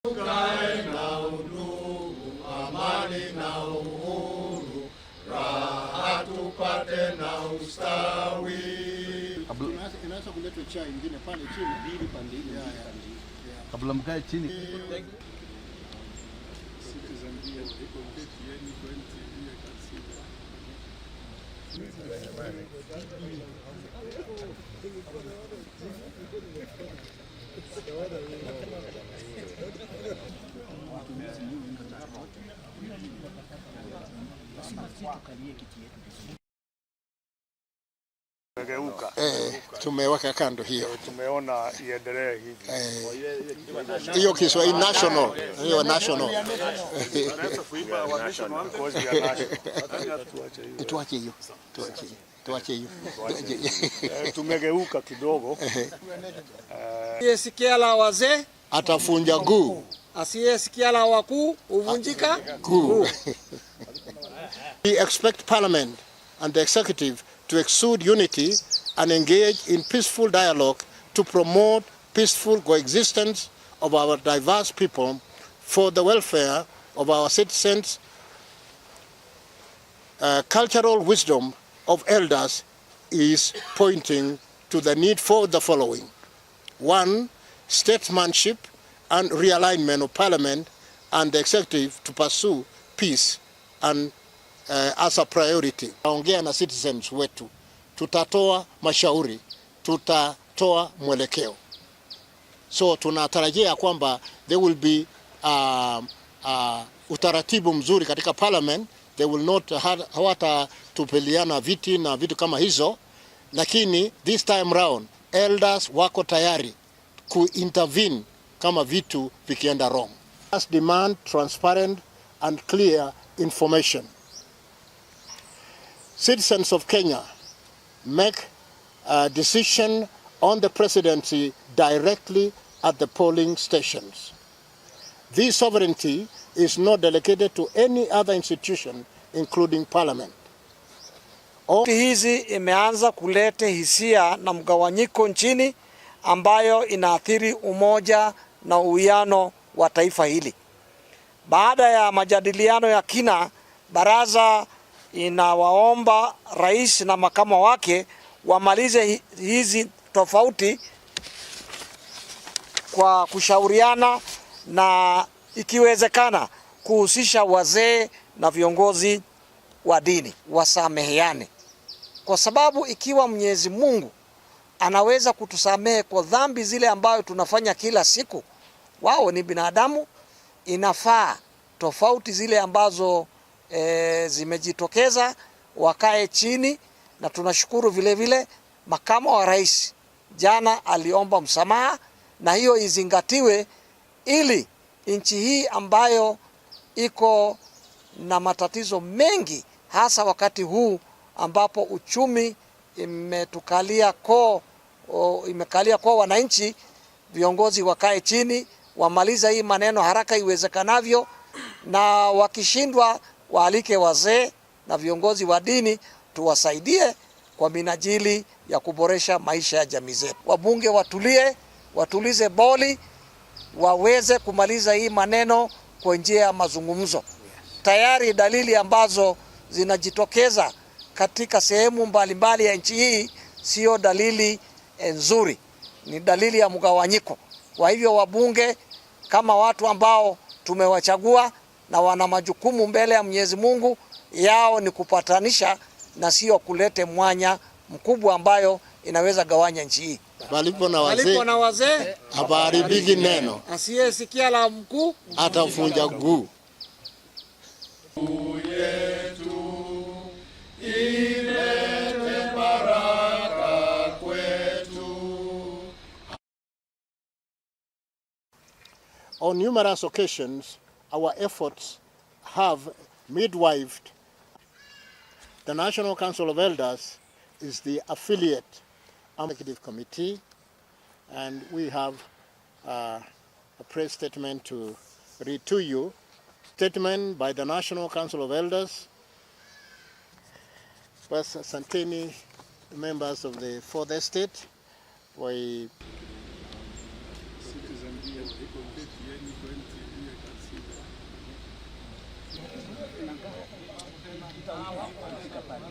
Tukae na udugu, amani na uhuru, raha tupate na ustawi. Inaweza kuletwa chai ingine pale chini. Mbili pande ile, mbili pande ile. Kabla mkae chini. Citizen pia iko KTN, iko NTV, I can see that. Tumeweka kando hiyo. Tumeona iendelee hivi. Hiyo Kiswahili national, hiyo national. Because we are national. Tuache hiyo. Tuache hiyo, tuache hiyo, tuache hiyo. Tumegeuka kidogo. Asiyesikia la wazee Atafunja guu. Asiyesikia la wakuu huvunjika Guu. We expect Parliament and the executive to exude unity and engage in peaceful dialogue to promote peaceful coexistence of our diverse people for the welfare of our citizens. Cultural wisdom of elders is pointing to the need for the following. 1, statesmanship and realignment of Parliament and the executive to pursue peace and as a priority. Ongea na citizens wetu, tutatoa mashauri, tutatoa mwelekeo. So tunatarajia kwamba there will be utaratibu mzuri katika Parliament. They will not hawatatupiliana viti na vitu kama hizo, lakini this time round elders wako tayari ku-intervene kama vitu vikienda wrong. Us demand transparent and clear information. Citizens of Kenya make a decision on the presidency directly at the polling stations. This sovereignty is not delegated to any other institution, including Parliament. Hizi imeanza kuleta hisia na mgawanyiko nchini ambayo inaathiri umoja na uwiano wa taifa hili. Baada ya majadiliano ya kina, baraza inawaomba rais na makamu wake wamalize hizi tofauti kwa kushauriana na ikiwezekana kuhusisha wazee na viongozi wa dini, wasameheane. Kwa sababu ikiwa Mwenyezi Mungu anaweza kutusamehe kwa dhambi zile ambayo tunafanya kila siku, wao ni binadamu, inafaa tofauti zile ambazo zimejitokeza wakae chini. Na tunashukuru vile vile makamu wa rais jana aliomba msamaha, na hiyo izingatiwe ili nchi hii ambayo iko na matatizo mengi, hasa wakati huu ambapo uchumi imetukalia koo, imekalia kwa wananchi, viongozi wakae chini wamaliza hii maneno haraka iwezekanavyo, na wakishindwa waalike wazee na viongozi wa dini tuwasaidie kwa minajili ya kuboresha maisha ya jamii zetu. Wabunge watulie, watulize boli, waweze kumaliza hii maneno kwa njia ya mazungumzo. Tayari dalili ambazo zinajitokeza katika sehemu mbalimbali ya nchi hii sio dalili nzuri, ni dalili ya mgawanyiko. Kwa hivyo wabunge kama watu ambao tumewachagua na wana majukumu mbele ya Mwenyezi Mungu, yao ni kupatanisha na sio kulete mwanya mkubwa ambayo inaweza gawanya nchi hii. Palipo na wazee, Palipo na wazee hapaharibiki neno, asiyesikia la mkuu atafunja guu. On numerous occasions, our efforts have midwifed. The National Council of Elders is the affiliate executive committee, and we have a press statement to read to you. Statement by the National Council of Elders. First, asanteni, members of the Fourth Estate. We Citizen pia iko KTN, iko NTV. Itaongea ikifika pale.